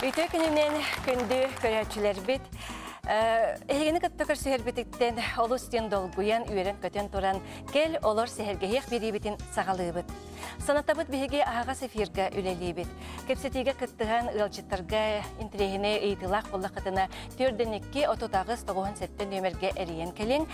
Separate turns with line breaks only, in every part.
Үтүө күнүнэн күндү көрөөччүлэрбит. Эһигини кытта көрсүһэрбититтэн олус диэн долгуйан, үөрэн-көтөн туран кэл олор сэһэргэһиэх биэриибитин саҕалыыбыт. Санатабыт биһиги аһаҕас эфиргэ үлэлиибит. Кэпсэтиигэ кыттыһан ыалдьыттарга интэриэһинэй ыйытыылаах буоллаххытына 4-2 38 97 нүөмэргэ эрийэн кэлиҥ.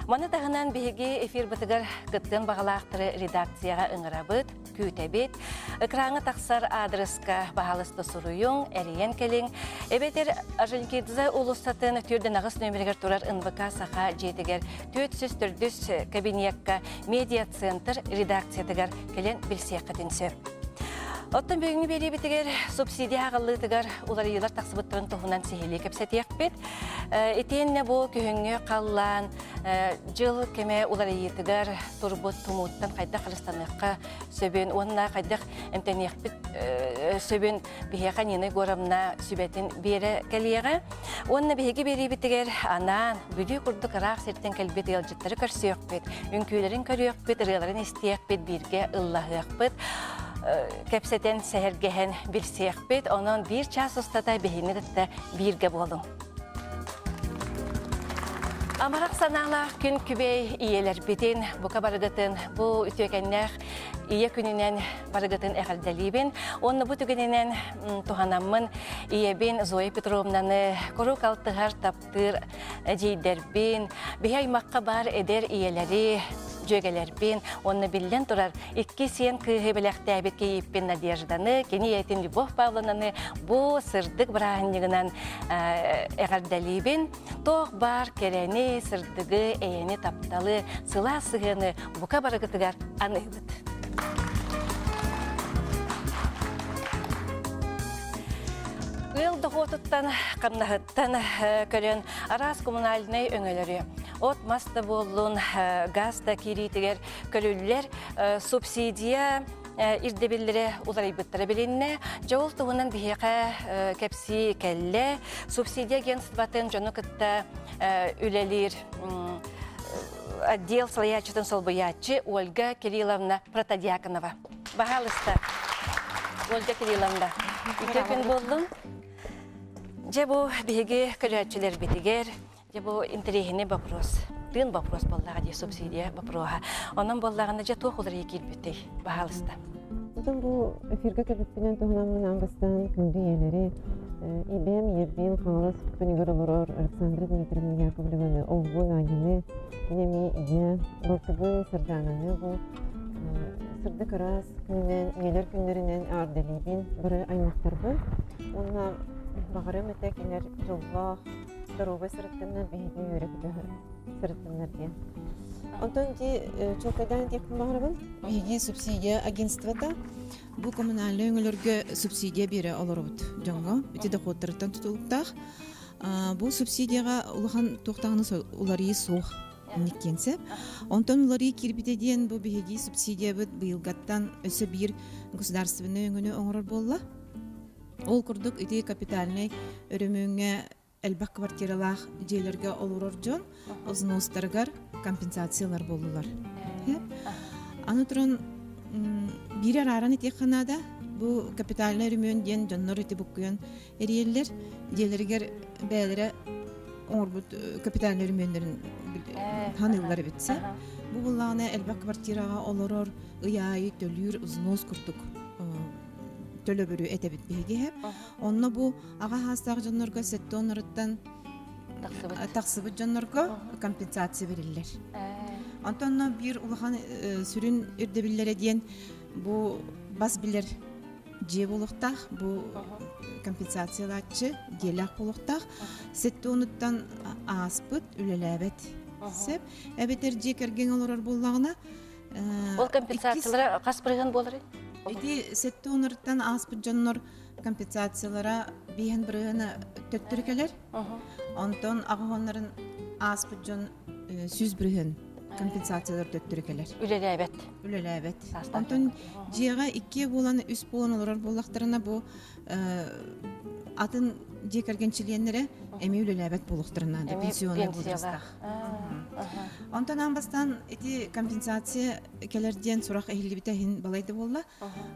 Маны таһынан биһиги эфирбытыгар кыттыан баҕалаахтары редакцияҕа ыҥырабыт, күүтэбит. Экраҥҥа тахсар аадырыска баһаалыста суруйуҥ, эрийэн кэлиҥ. Эбэтэр Орджоникидзе уулуссатын 4-8 нүөмэригэр турар НВК Саха дьиэтигэр 404 кабинекка медиа-центр редакциятыгар кэлэн билсиэххитин сөп. Оттон бүгүҥҥү биэриибитигэр субсидия аҕаллыытыгар уларыйыылар тахсыбыттарын туһунан сиһилии кэпсэтиэхпит. Итиэннэ бу күһүҥҥү халлаан дьыл кэмэ уларыйыытыгар турбут тумууттан хайдах харыстаныахха сөбүн уонна хайдах эмтэниэхпит сөбүн биһиэхэ Нина Егоровна сүбэтин биэрэ кэлиэҕэ. Уонна биһиги биэриибитигэр анаан Бүлүү курдук ыраах сиртэн кэлбит ыалдьыттары көрсүөхпүт, үҥкүүлэрин көрүөхпүт, ырыаларын истиэхпит, бииргэ ыллаһыахпыт, кэпсэтэн, сэһэргэһэн билсиэхпит. Онон биир чаас устата биһигини кытта бииргэ буолуҥ. Амарах санаалаах күн күбэй ийэлэрбитин, бука барыгытын бу үтүөкэннээх ийэ күнүнэн барыгытын эҕэрдэлиибин. Уонна бу түгэнинэн туһанаммын ийэбин Зоя Петровнаны куруук алтыһар, таптыыр эдьиийдэрбин, биһи аймахха баар эдэр ийэлэри, дьүөгэлэрбин уонна биллэн турар икки сиэн кыыһы бэлэхтээбит кийииппин Надежданы, кини ийэтин Любовь Павловнаны бу сырдык бырааһынньыгынан эҕэрдэлиибин. Туох баар кэрэни, сырдыгы, эйэни, тапталы, сылаас сыһыаны бука барыгытыгар аныыбыт. Ыал дохуотуттан, хамнаһыттан көрөн араас коммунальнай өҥөлөрү от-мас да буоллун, газ да киириитигэр көрүллэр субсидия ирдэбиллэрэ уларыйбыттара билиннэ. Дьэ ол туһунан биһиэхэ кэпсии кэллэ. Субсидия агентствотын дьону кытта үлэлиир отдел салайааччытын солбуйааччы Ольга Кирилловна Протодьяконова. Баһаалыста, Ольга Кирилловна, үтүө күн буоллун. Дьэ бу биһиги көрөөччүлэрбитигэр дьэ бу интэриэһинэй вопрос, тыын вопрос буоллаҕа дии субсидия вопроһа. Онон буоллаҕына дьэ туох уларыйа киирбитэй? Баһаалыста.
Отон бу эфиргэ кэлбиппинэн туһунан аан бастаан күндү ийэлэри ИБМ Ербин Хаҥалас күнүгэр олорор Александра Дмитриевна Яковлеваны, оҕобун Аняны, кини эмиэ ийэ, балтыбын Сардаананы бу сырдык ыраас күнүнэн, ийэлэр күннэринэн эҕэрдэлиибин бары аймахтарбын уонна баҕарыам этэ кинилэр дьоллоох, доруобай сырыттыннар, биһиги үөрэ-көтө сырыттыннар диэн. Онтон ити чуолкайдаан этиэхпин баҕарабын.
Биһиги субсидия агентствота бу коммунальнай өҥөлөргө субсидия биэрэ олоробут дьоҥҥо. Ити дохуоттарыттан тутулуктаах. Бу субсидияҕа улахан туох даҕаны уларыйыы суох инник сөп. Онтон уларыйыы киирбитэ диэн бу биһиги субсидиябыт быйылгаттан өссө биир государственнай өҥөнү оҥорор буолла. Ол курдук ити капитальнай өрөмүөҥҥэ элбэх квартиралаах дьиэлэргэ олорор дьон взностарыгар компенсациялар буоллулар. Аны туран биир арааран этиэххэ наада бу капитальный өрөмүөн диэн дьоннор ити буккуйан эрийэллэр дьиэлэригэр бэйэлэрэ оҥорбут капитальный өрөмүөннэрин ханыыллар эбит бу буллаҕына элбэх квартираҕа олорор ый аайы төлүүр взнос курдук төлөбүрү этэбит биһиги онно бу Аҕа саастаах дьоннорго сэттэ тахсыбыт дьоннорго компенсация бэриллэр. Онтон биир улахан сүрүн ирдэбиллэрэ диэн бу бас билэр дьиэ буолуохтаах, бу компенсациялааччы дьиэлээх буолуохтаах. Сэттэ уонуттан ааспыт, үлэлээбэт сөп. Эбэтэр дьиэ кэргэн олорор буоллаҕына
Ол компенсациялара хас бырыһыан буоларый?
Ити 70 ааспыт дьоннор компенсациялара биэһин бырыһыана төттөрү кэлэр. Онтон аҕыһоннарын ааспыт дьон 100 бырыһыан компенсациялар төттөрү кэлэр.
Үлэлээбэт.
Үлэлээбэт. Онтон дьиэҕэ иккиэ буолан, үс буолан олорор буоллахтарына бу атын дьиэ кэргэн чилиэннэрэ эмиэ үлэлээбэт буолуохтарын наада пенсионный возрастах. Онтон аан бастаан ити компенсация кэлэр диэн сурах иһиллибитэ иһин балайда буолла.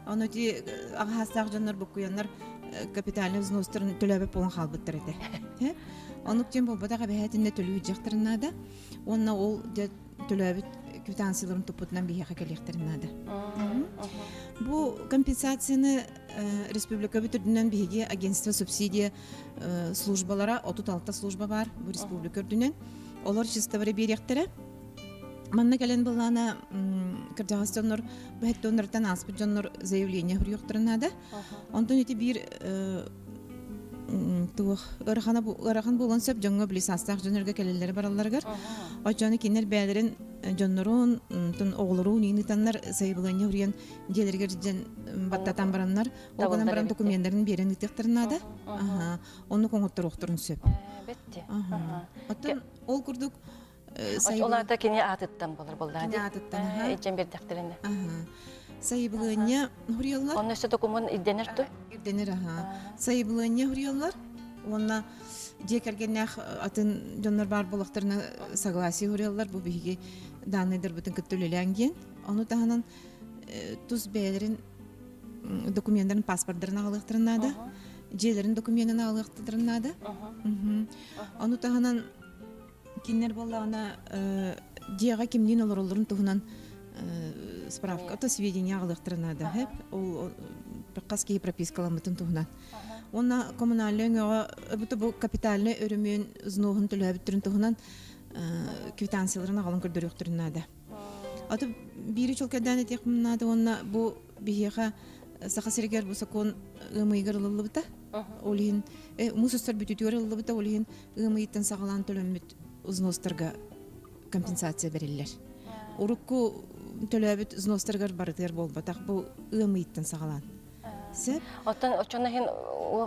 Ону ити аҕаһаастаах дьоннор буккуйаннар капитальный взностарын төлөөбөт буолан хаалбыттар этэ. Оннук диэн буолбатах эбэһээтиннэ төлүү дьахтарын наада. Уонна ол дьэ төлөөбүт квитанцияларын туппутунан биһиэхэ кэлиэхтэрин наада. Бу компенсацияны республикабыт үрдүнэн биһиги агентство субсидия службалара 36 служба бар бу республика үрдүнэн. Олор чистовары биэриэхтэрэ. Манна кэлэн былаана кырдьаҕас дьоннор бэһэттоннортан ааспыт дьоннор заявление суруйуохтарын наада. Онтон ити биир туох ыарахана ыарахан буолуон сөп дьоҥҥо били саастаах дьоннорго кэлэллэрэ баралларыгар. Оччону кинилэр бэйэлэрин дьоннорун оҕолорун иин ыытаннар сайабылыанньа суруйан дьиэлэригэр дьэн баттатан бараннар ол гынан баран документарын биэрэн ыытыахтарын наада. Оннук оҥотторуохтарын сөп.
Бетти.
Оттон ол курдук
Ол аата кини аатыттан болар буоллаҕа
Кини аатыттан, аха.
Ичэн биэрдэхтэринэ.
Аха. Сайыбылыанньа хуруйаллар.
Онно өссө докумуон ирдэнэр ту?
Ирдэнэр, аха. Сайыбылыанньа хуруйаллар. Уонна дьиэ кэргэннээх атын дьоннор баар буоллахтарына согласие хуруйаллар. Бу биһиги дааннайдарбытын кытта үлэлээн диэн. Ону таһынан тус бэйэлэрин докуменнарын, паспордарын аҕалыахтарын наада. Дьиэлэрин докуменын аҕалыахтарын наада. Ону таһынан Кинилэр буоллаҕына дьиэҕэ кимниин олороллорун туһунан справка, то сведения аҕалыахтара наада. Ол хас киһи пропискаламмытын туһунан. Уонна коммунальнай өҥөҕө бу капитальнай өрөмүөн взногун төлөөбүттэрин туһунан квитанцияларын аҕалан көрдөрүөхтэрин наада. Аты биири чулкайдаан этиэхпин наада уонна бу биһиэхэ Саха сиригэр бу сокуон ыамыйыгар ылыллыбыта. Ол иһин муус устар бүтүүтүгэр ылыллыбыта, ол иһин ыам ыйыттан саҕалаан төлөммүт взностарга компенсация бэриллэр. Урукку төлөөбүт взностаргар барытыгар буолбатах, бу ыам ыйыттан саҕалаан. Сөп.
Оттон оччоно иһин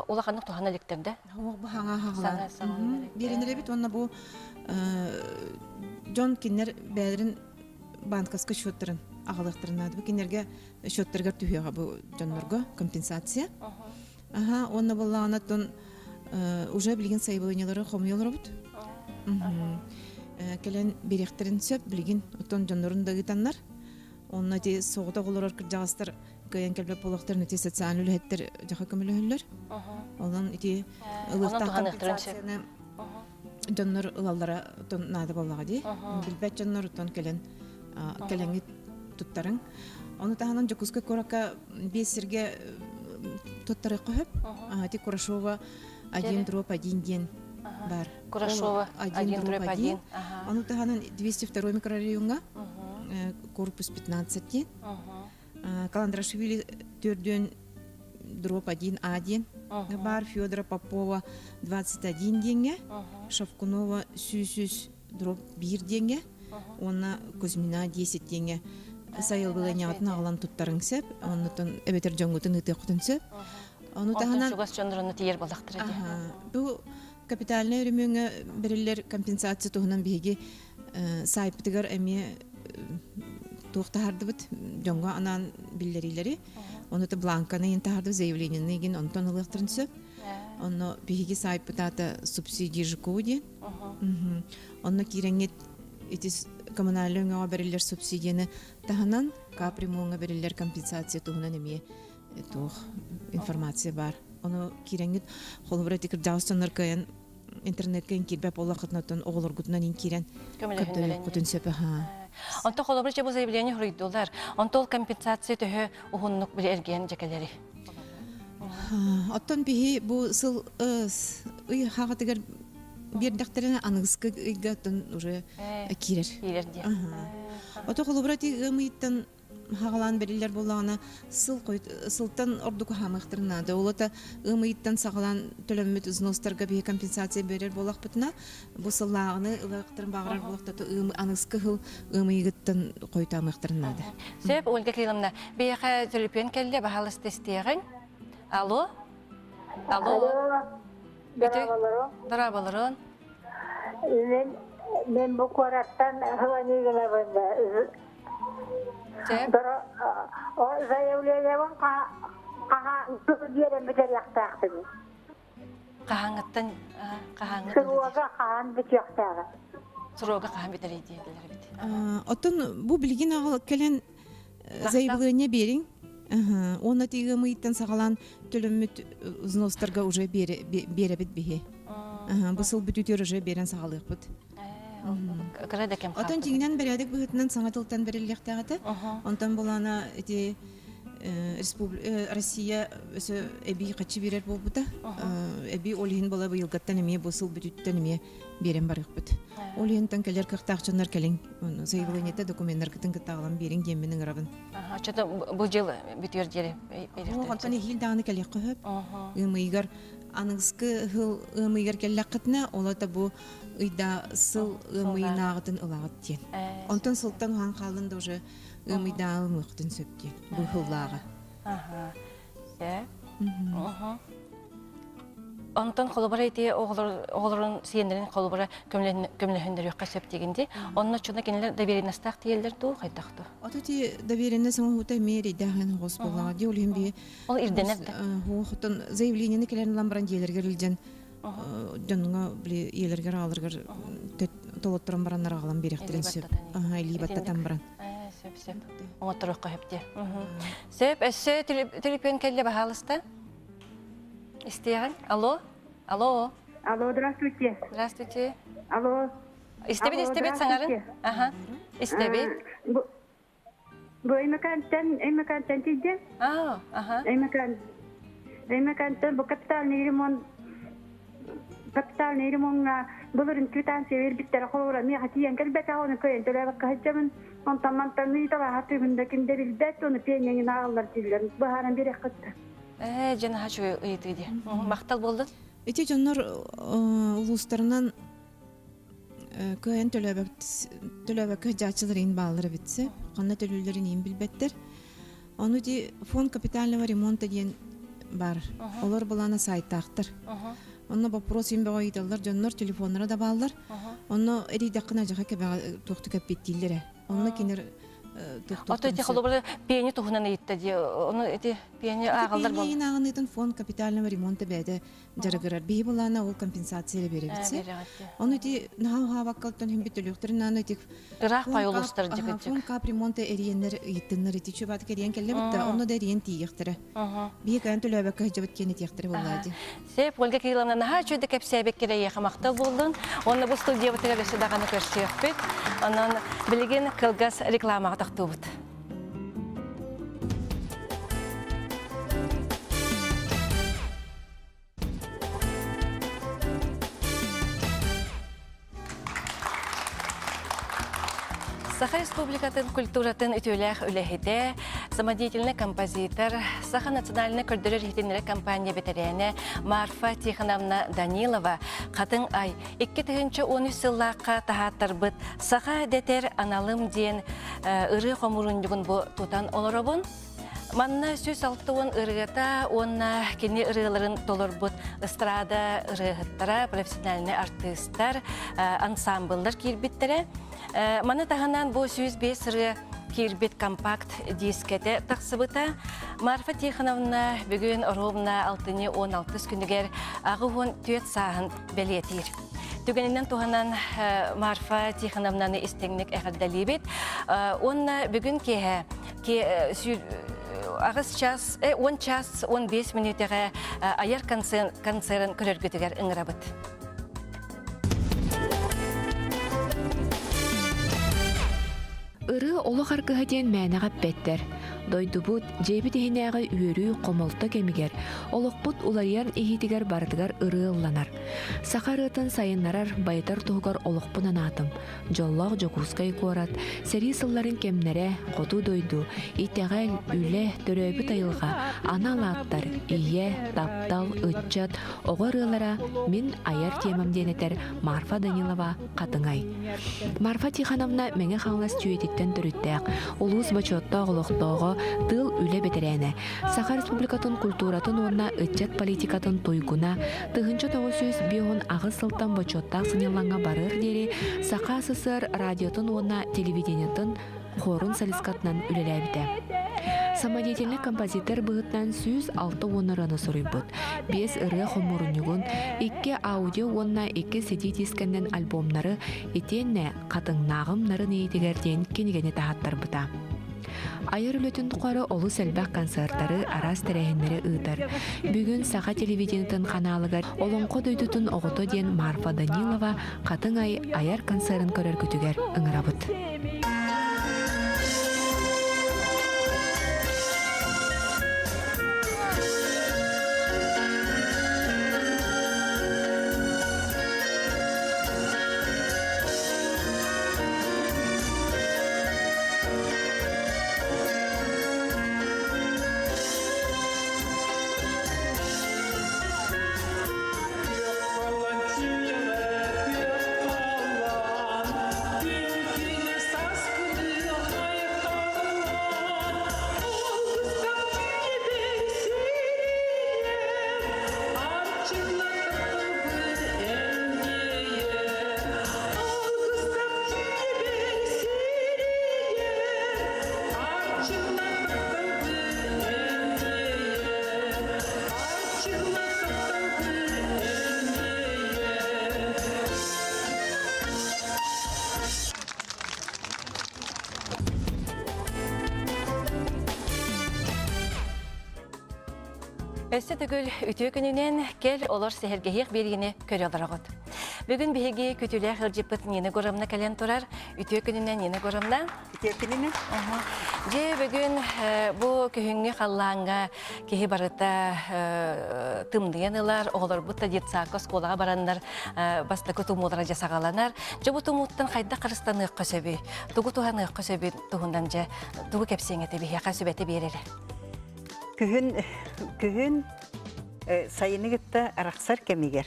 улаханнык туһана иликтэр да?
Бу хаҥа хаҕалаан. Биэринэр эбит уонна бу дьон кинилэр бэйэлэрин банковскай счеттарын аҕалыахтарын наада. Бу кинилэргэ счеттарыгар түһүөҕэ бу дьоннорго компенсация. Аха, уонна буоллаҕына оттон уже билигин сайабылыанньалары хомуйа олоробут. Кэлэн биэриэхтэрин сөп билигин оттон дьоннорун да ыытаннар. Онно ити соҕотох олорор кырдьаҕастар кыайан кэлбэт буолуохтарын ити социальный үлэһиттэр дьаха көмөлөһөллөр. Онон ити ылыахтаах компенсацияны дьоннор ылаллара наада буоллаҕа дии. Билбэт дьоннор оттон кэлэн кэлэҥҥит туттарыҥ. Ону таһынан Дьокуускай куоракка биэс сиргэ туттарыахха сөп. Ити Курашова один дроп один диэн бар.
Курашова один дроп один.
Ону таһынан 202 микрорайоҥҥа корпус 15 диэн. Каландрашвили төрдүөн дроп 1 А диэн бар. Федора Попова 21 диэҥҥэ. Шавкунова 100 дроп 1 диэҥҥэ уонна Кузьмина 10 диэҥҥэ сайылбылыанньаҕытын аҕалан туттарыҥ сөп, оннутун эбэтэр дьоҥҥутун ыытыаххытын сөп.
Ону таһынан чугас дьонноруну тиийэр буоллахтара дии.
Бу капитальнай өрөмүөҥҥэ бэриллэр компенсация туһунан биһиги саайпытыгар эмиэ туох таһаардыбыт дьоҥҥо анаан биллэриилэри ону то бланканы иин таһаардыбыт заявлениены игин онтон ылыахтарын сөп онно биһиги саайпыт аата субсидии ЖКУ диэн Онно киирэҥҥит ити коммунальнай өҥөҕө бэриллэр субсидияны таһынан капремоҥҥа бэриллэр компенсация туһунан эмиэ туох информация баар. Ону киирэҥҥит холобура ити кырдьаҕас дьоннор кыайан интернеккэ киирбэт буоллаххытына оттон оҕолоргутунан ин киирэн көрдөрүөххүтүн сөп аһаа.
Онто холобура чэ бу заявление суруйдулар. Онто ол компенсация төһө уһуннук били эргийэн дьэкэлэри?
Оттон биһи бу сыл ый хаҕатыгар биэрдэхтэринэ аныгыскы ыйга оттон уже киирэр.
Киирэр диэн.
Ото холобура ти ыам ыйыттан хаҕалаан бэриллэр буоллаҕына сыл сылтан ордук хаамыахтарын наада. Ол ата ыам ыйыттан саҕалаан төлөммүт взностарга биһи компенсация биэрэр буоллахпытына бу сыллааҕыны ылыахтарын баҕарар буоллахтата ыам аныгыскы сыл ыам ыйыгыттан хойутаамыахтарын наада.
Сөп, Ольга Кирилловна, биһиэхэ төлөпүөн кэллэ, баһаалыста истиэҕиҥ. Алло? Алло?
Дорооболорун.
Дорооболорун.
Мен, мен бу куораттан звоню гынабын. Заявлениебын хаһа биэрэн бүтэриэхтээхпин.
Хаһааҥҥыттан хаһааҥҥы
Срога хаһан бүтүөхтээҕэ.
Срога хаһан бүтэрий диэтилэр эбит.
Оттон бу билигин аҕал кэлэн заявление биэриҥ. Уонна ти ыам ыйыттан саҕалаан төлөммүт взностарга уже биэрэбит биһи. Бу сыл бүтүүтүгэр уже биэрэн саҕалыахпыт.
Кыра да кэм
Отон дьиҥинэн бэрээдэк быһыытынан саҥа тылтан бэриллиэхтээх этэ. Онтон булаана ити Россия өсө эбии хаччы биэрэр буолбута. Эбии ол иһин була быйылгаттан эмиэ бу сыл бүтүттэн эмиэ биэрэн барыахпыт. Ол иһинтэн кэлэр кыахтаах дьоннор кэлиҥ. Заявлениета докуменнаргытын кытта аҕалан биэриҥ диэммин ыҥырабын.
Оччото бу дьыл бүтүөр диэри
Онтон эһиил даҕаны кэлиэххэ сөп. Ыам ыйыгар аныгыскы сыл ыам ыйыгар кэллэххитинэ, ол ата бу ыйда сыл ыам ыйынааҕытын ылаҕыт диэн. Онтон сылтан уһаан хааллын да уже ыам ыйдааҕы ылымыаххытын сөп диэн. Бу сыллааҕы.
Сөп. Онтон холобура ити оҕолорун сиэннэрин холобура көмөлөһүннөрүөххэ сөп диигин дии. Онно чуна кинилэр доверенностаах тиийэллэр дуу, хайдах дуу?
Ото ти доверенность оҥоһуута эмиэ эрэйдээхин оҕус буоллаҕа дии. Ол иһин биһи
Ол ирдэнэр да.
Хотон заявлениены кэлэн ылан баран дьиэлэригэр илдьэн дьоҥҥо били ийэлэригэр аҕаларыгар толотторон бараннар аҕалан биэриэхтэрин сөп. Аха, илии баттатан баран.
Сөп, сөп. Оҥотторуохха сөп дии. Сөп, өссө төлөпүөн кэллэ баһаалыста. Истиэҕиҥ. Алло? Алло.
Алло, здравствуйте.
Здравствуйте.
Алло.
Истэбит, истэбит саҥарын. Аха. Истэбит.
Бу бу Өймөкөөнтөн Өймөкөөнтөн тиийдим.
Аа, аха.
Өймөкөөн Өймөкөөнтөн бу капитальный ремонт капитальный ремоҥҥа былырын квитанция биэрбиттэрэ холобура миэхэ тиийэн кэлбэтэх ону кыайан төлөөбөккө сылдьабын. Онтон мантан ыйыталаһа тыыбын да ким да билбэт, ону пиэнньэҥин ааҕаллар дииллэр. Быһааран биэриэххит да.
Ээ, дьэ наһаа үчүгэй ыйытыы дии. Махтал буоллун.
Ити дьоннор улуустарынан кыайан төлөөбөккө сылдьааччылар иин бааллар эбит ханна төлүүллэрин иин билбэттэр. Ону ити фонд капитального ремонта диэн бар. Олор былаана сайтаахтар. Онно вопрос иин бөҕө ыйыталлар дьоннор телефоннара да бааллар. Онно эрийдэххинэ адьаха кэбэҕэ туохтук эппиэттииллэрэ. Онно кинилэр
Ото ити холобура пиэни туһунан ыйытта дии. Ону ити пиэни ааҕаллар
буол. Пиэни ааҕыныытын фонд капитального ремонта бэйэтэ дьарыгырар. Биһи былаана ол компенсация эрэ биэрэбит. Ону ити наһаа уһаабакка оттон хим бүтөлүөхтэрин нааны ити
ыраах пай улуустар дьикичик.
Фонд кап ремонта эрийэннэр ыйыттыннар ити чубатык эрийэн кэллэбит да онно да эрийэн тиийиэхтэрэ. Биһи кайан төлөөбөккө сылдьабыт киэн этиэхтэрэ буоллаа дии.
Сеп, Ольга Кирилловна, наһаа үчүгэй да кэпсээбиккэр эйиэхэ махтал буоллун. Уонна бу студиябытыгар өссө даҕаны көрсүөхпүт. Онон билигин кылгас рекламаҕа тохтуубут. Саха Республикатын культуратын үтүөлээх үлэһитэ, самодеятельный композитор, Саха национальнай көрдөрөр иһитиннэрэр компания бэтэрээнэ Марфа Тихоновна Данилова Хатыҥ Ай 2013 сыллаахха таһааттарбыт Саха дэтэр аналым диэн ырыа хомуурунньугун бу тутан олоробун. Манна 160 ырыата уонна кини ырыаларын толорбут эстрада ырыаһыттара, профессиональнай артыыстар, ансамбллар киирбиттэрэ. Маны таһынан бу 105 ырыа киирбит компакт дискэтэ тахсыбыта. Марфа Тихоновна бүгүн ровно алтынньы 16 күнүгэр 84 сааһын бэлиэтиир. Түгэнинэн туһанан Марфа Тихоновнаны истиҥник эҕэрдэлиибит. Уонна бүгүн киэһэ аҕыс час, 10 час 15 мүнүүтэҕэ айар концерын көрөргүтүгэр ыҥырабыт.
Ырыа олох аргыһа диэн мээнэҕэ эппэттэр. Дойдубут, дьиэбит иһинээҕи үөрүү, хомолто кэмигэр, олохпут уларыйан иһиитигэр барытыгар ырыа ылланар. Саха ырыатын сайыннарар, байытар туһугар олохпун анаатым. Дьоллоох Дьокуускай куорат, сэрии сылларын кэмнэрэ, хоту дойду, итэҕэл, үлэ, төрөөбүт айылҕа, анал ааттар, ийэ, таптал, ыччат, оҕо ырыалара мин айар темам диэн этэр Марфа Данилова Хатыҥай. Марфа Тихоновна Мэҥэ Хаҥалас Чүүйэтиттэн төрүттээх, улуус бочуоттаах олохтооҕо, тыыл үлэ бэтэрээнэ, Саха Республикатын культуратын уонна ыччат политикатын туйгуна, 1958 сылтан бочуоттаах сынньалаҥҥа барыар диэри Саха СССР радиотын уонна телевидениетын хорун солисткатынан үлэлээбитэ. Самодеятельнай композитор быһыытынан 106 ырыаны суруйбут, биэс ырыа хомуурунньугун, икки аудио уонна икки CD дискэннэн альбомнары итиэннэ «Хатыҥнааҕым нарын иитигэр» диэн кинигэни таһааттарбыта. Айар үлэтин тухары олус элбэх концертары, араас тэрээһиннэри ыытар. Бүгүн Саха телевидениетын ханаалыгар Олоҥхо дойдутун оҕото диэн Марфа Данилова Хатыҥ Ай айар концерын көрөргүтүгэр ыҥырабыт.
Өссө төгүл үтүө күнүнэн кэл олор сэһэргэһиэх биэриини көрө олороҕут. Бүгүн биһиги күтүлээх ыалдьыппыт Нина Гуровна кэлэн турар. Үтүө күнүнэн Нина Гуровна.
Үтүө күнүнэн.
Дьэ бүгүн бу күһүҥҥү халлааҥҥа киһи барыта тымныйан ылар, оҕолорбут да детсадка оскуолаҕа бараннар бастакы тумуулара дьэ саҕаланар. Дьэ бу тумууттан хайдах харыстаныахха сөбүй? Тугу туһаныахха сөбүй туһунан дьэ тугу кэпсиэҥ этэ биһиэхэ сүбэтэ биэрэрэ?
Күһүн күһүн сайыны кытта арахсар кэмигэр,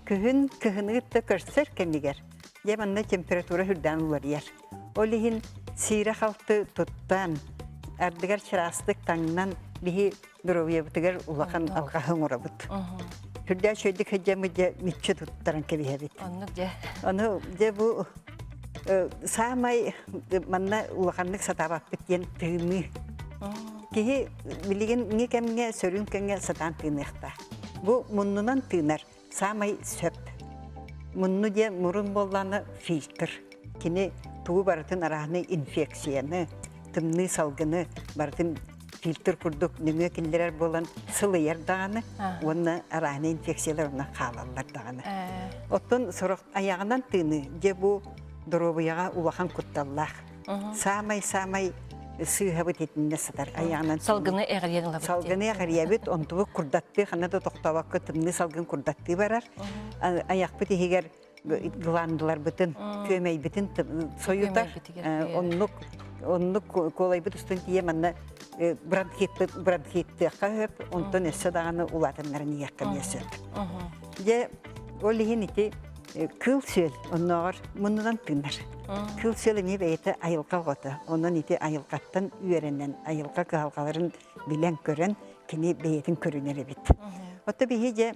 күһүн кыһыны кытта көрсөр кэмигэр, дьэ манна температура үрдээн уларыйар. Ол иһин сиирэ-халты туттан, ардыгар чараастык таҥнан биһи доруобуйабытыгар улахан алҕаһы оҥоробут. Үрдээх үчүгэйдик сылдьаммыт дьэ мүччү туттаран кэбиһэбит.
Оннук дьэ.
Ону дьэ бу саамай манна улаханнык сатаабаппыт диэн тыыныы. Киһи билигин ҥи кэмҥэ сөрүүн кэмҥэ сатаан тыыныахтаах. Бу муннунан тыынар саамай сөп. Мунну диэн мурун буоллаҕына фильтр. Кини тугу барытын арааһынай инфекцияны, тымныы салгыны барытын фильтр курдук нөҥүө киллэрэр буолан сылыйар даҕаны уонна арааһынай инфекциялар онно хаалаллар даҕаны. Оттон сорох айаҕынан тыыныы дьэ бу доруобуйаҕа улахан кутталлаах. Саамай-саамай сыыһабыт итиннэ сытар айаҕынан
Салгыны эҕирийэн ылабыт.
Салгыны эҕирийэбит, онтубут курдаттыы ханна да тохтообокко тымныы салгын курдаттыы барар. Айахпыт иһигэр гландаларбытын, күөмэйбитин сойутар. Оннук оннук куолайбыт устун тиийэ манна бронхиппыт бронхиттыахха сөп, онтон өссө даҕаны улаатыннаран иһиэххэ эмиэ сөп. Дьэ, ол иһин ити кыыл-сүөл оннооҕор муннунан тыынар. Кыыл-сүөл эмиэ бэйэтэ айылҕа оҕото. Онон ити айылҕаттан үөрэнэн, айылҕа кыһалҕаларын билэн-көрөн кини бэйэтин көрүнэр эбит. Отто биһи дьэ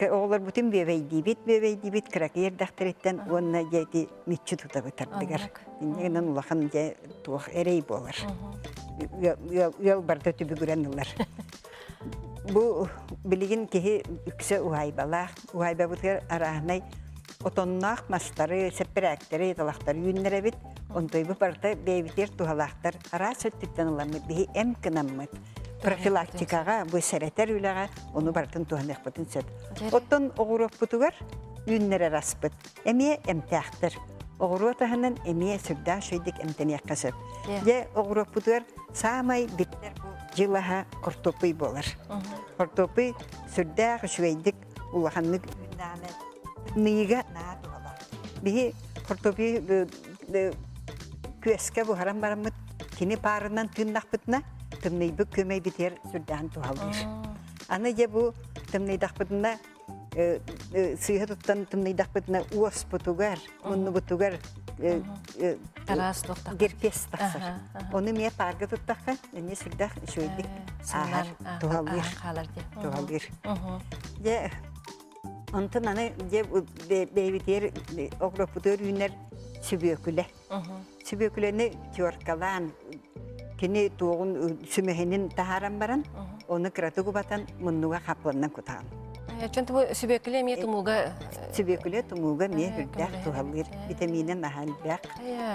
оҕолорбутун бүөбэйдиибит, бүөбэйдиибит кыракый эрдэхтэриттэн уонна дьэ ити мүччү тутабыт ардыгар. Инньэ гынан улахан дьэ туох эрэй буолар. Ыал барыта түбүгүрэн ылар. Бу билигин киһи үксэ уһаайбалаах. Уһаайбабытыгар арааһынай отонноох мастары, сэппэрээктэри, талахтары үүннэрэбит. Онтойбут барыта бэйэбитигэр туһалаахтар араас өттүттэн ыламмыт биһи эм гынаммыт. Профилактикаҕа, бу сэрэтэр үлэҕэ ону барытын туһаныахпытын сөп. Оттон оҕуруоппутугар үүннэрэр аспыт эмиэ эмтээхтэр. Оҕуруот аһынан эмиэ сүрдээх үчүгэйдик эмтэниэххэ сөп. Дьэ, оҕуруоппутугар саамай биллэр бу дьыл аһа хортуоппуй буолар. Хортуоппуй сүрдээх үчүгэйдик улаханнык үүннэҕинэ тымныйыыга наһаа туһалаах. Биһи хортуоппуй күөскэ буһаран бараммыт кини паарынан тыыннахпытына тымныйбыт күөмэйбитигэр сүрдээҕин туһалыыр. Аны дьэ бу тымныйдахпытына сыыһа туттан тымныйдахпытына уоспутугар, муннубутугар герпес тахсар. Ону эмиэ паарга туттахха, эмиэ сүрдээх үчүгэйдик ааһар, туһалыыр. Туһалыыр. Дьэ, онтон аны дьэ бэйэбитигэр оҕуруоппутугар үүнэр сүбүөкүлэ. Сүбүөкүлэни теркалаан, кини туоҕун сүмэһинин таһааран баран, ону кыратык убатан муннуга хаппыаннан кутаҕын.
Чон бу сүбүөкүлэ эмиэ тумууга
Сүбүөкүлэ тумууга эмиэ үрдээх туһалыыр. Витаминэ наһаа элбэх.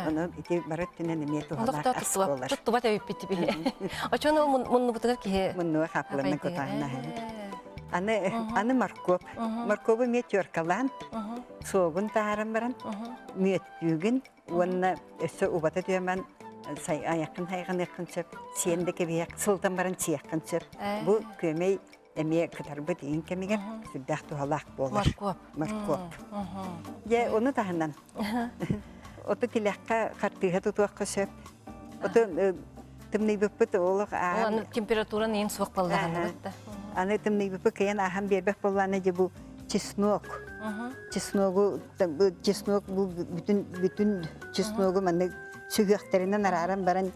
Ону ити бары өттүнэн эмиэ туһалаах ас буолар.
Туттубат эбиппит биһи. Очон ол муннубутугар киһи
муннуга хапланна кутаанна. Аны аны моркуоп. Моркуобу эмиэ теркалаан, суогун таһааран баран, мүөттүүгүн уонна өссө убата түөмэн айаххын хайҕаныаххын сөп, сиэн да кэбиһиэх, сылтан баран сиэххин сөп. Бу күөмэй эмиэ кытарбыт иин кэмигэр сүрдээх туһалаах буолар.
Моркуоп.
Моркуоп. Дьэ, ону таһынан оту тилэххэ хартыыһа тутуохха сөп. Оту тымныйбыппыт олох
ааһан температуран иин суох буоллаҕына да.
Аны тымныйбыппыт кыйан ааһан биэрбэх буоллаҕына дьэ бу чеснок. Чесногу чеснок бу бүтүн бүтүн чесногу маннык сүһүөхтэринэн арааран баран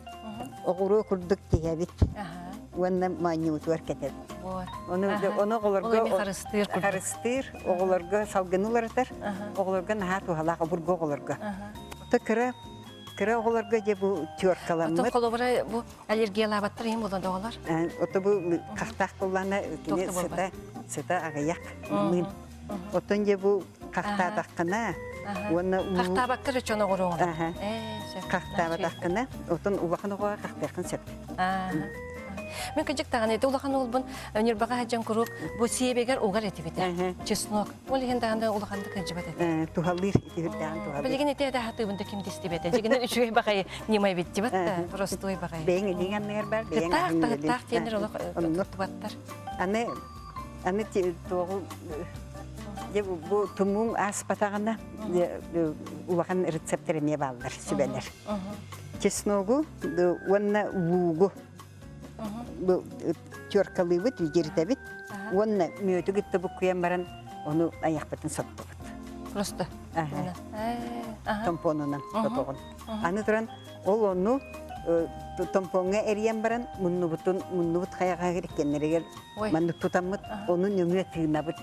оҕуруо курдук тиһэбит уонна моонньуутугар кэтэбит. Ону ону оҕолорго
харыстыыр
харыстыыр оҕолорго салгыны уларытар оҕолорго наһаа туһалаах обургу оҕолорго. Ото кыра кыра оҕолорго дьэ бу теркаламмыт.
Ото холобура бу аллергиялаабаттар иһин буолан оҕолор.
Ото бу хахтаах буоллаана кини сыта сыта аҕыйах мыын. Оттон дьэ бу хахтаатаххына уонна
Хахтаабакка эрэ чон оҕуруоҕун.
Хахтаабатаххына, оттон улахан оҕоҕо хахтыаххын сөп.
Мин кыдьык даҕаны ити улахан уолбун Ньурбаҕа сылдьан куруук бу сиэбигэр угар этибитэ. Чеснок. Ол иһин даҕаны улаханнык кырдьыбат этэ.
Туһалыыр ити үрдээҕин туһалыыр.
Билигин ити этэ хатыыбын да ким истибэтэ. Дьигинэн үчүгэй баҕайы ньыма эбит дибат да, простой баҕайы.
Бэйэҥ илииҥ анныгар бар, бэйэҥ
Кыттаах да кыттаах диэннэр олох туттубаттар.
Аны Аны туоҕу дьэ бу тумууҥ ааспатаҕына улахан рецептэр эмиэ бааллар сүбэлэр. Чесногу уонна луугу бу теркалыыбыт, илдьиритэбит уонна мүөтү кытта буккуйан баран ону айахпытын соттубут.
Просто.
Томпонунан сотоҕун. Аны туран Ол ону томпоҥҥо эрийэн баран муннубутун муннубут хайаҕаһыгар иккиэннэригэр маннык тутаммыт ону нөҥүө тыынабыт.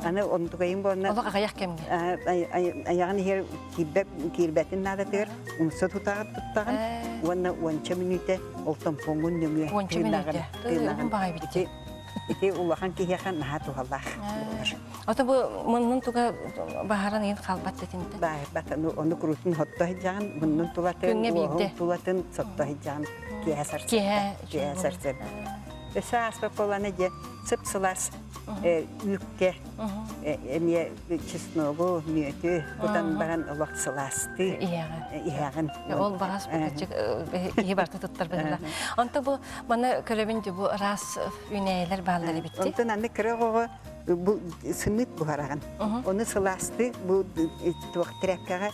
Аны онтукайын буолна
Олох аҕыйах кэмҥэ.
Айаҕын иһэр киирбэт киирбэтин наадатыгар умса тутаҕын туттаҕын уонна уонча мүнүүтэ ол томпоҥҥун нөҥүө тыынаҕын
тыынаҕын.
Ити улахан киһиэхэ наһаа туһалаах буолар.
Ото бу муннун туга баһаран иин хаалбат дэтинтэ.
Баһарбат, ону курутун хотто сылдьаҕын, муннун тулатын, уоһун тулатын сотто сылдьаҕын киэһэ сарсыарда. Киэһэ сарсыарда. Өссө ааспат буоллаҕына дьэ сып-сылаас үүккэ эмиэ чесногу, мүөтү кутан баран олох сылаастыы иһэҕин.
Ол баҕас киһи барыта туттар быһыылаах. Онто бу маны көрөбүн бу ыраас үүнээйилэр бааллар эбит.
Онтон аны кыра оҕоҕо бу сымыыт буһараҕын. Ону сылаастыы бу туох тряпкаҕа